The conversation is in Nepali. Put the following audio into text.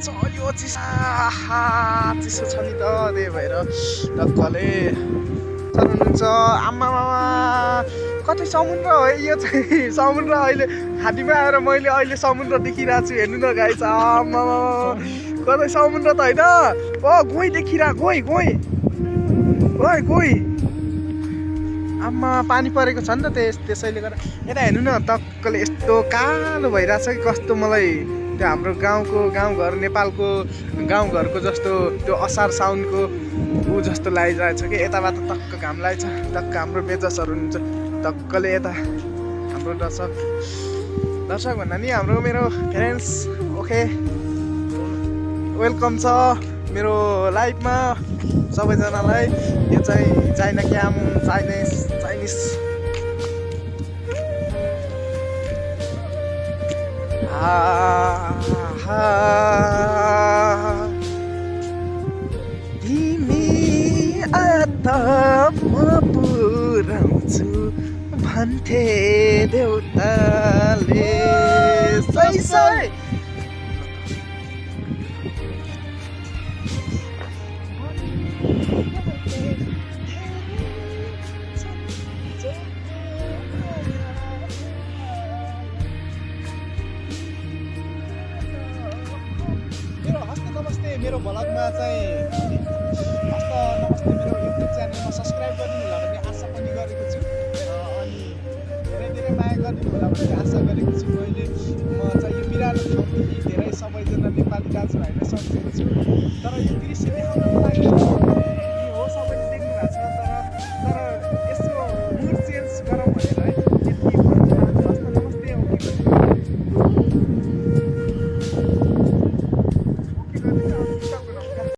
चल्यो चिसा चिसो छ नि त त्यही भएर ढक्कले हुनुहुन्छ आमा कतै समुद्र हो यो चाहिँ समुद्र अहिले घाटीमा आएर मैले अहिले समुद्र देखिरहेको छु हेर्नु न गाइस आमा कतै समुद्र त होइन गोही देखिरहेको गोही आमा पानी परेको छ नि त त्यसैले गर्दा यता हेर्नु न टक्कले यस्तो कालो भइरहेछ कि कस्तो मलाई त्यो हाम्रो गाउँघर नेपालको गाउँघरको जस्तो त्यो असार साउनको ऊ जस्तो लागिरहेछ कि यताबाट टक्क घाम लागेछ टक्क हाम्रो बेजसहरू हुनुहुन्छ टक्कले यता हाम्रो दर्शक भन्दा नि हाम्रो मेरो फ्रेन्ड्स ओके वेलकम छ मेरो लाइफमा सबैजनालाई यो चाहिँ चाइना क्याम चाइनिज तिमी आता म पुऱ्याउँछु भन्थे देउताले सही नमस्ते मेरो भ्लगमा चाहिँ नमस्ते मेरो युट्युब च्यानलमा सब्सक्राइब गरिदिनु होला भन्ने आशा पनि गरेको छु अनि धेरै माया गरिदिनु होला भन्ने आशा गरेको छु म चाहिँ यो बिरालो ठाउँदेखि धेरै सबैजना नेपाली दाजुभाइलाई सम्झेको छु तर यो दृश्य देखाउन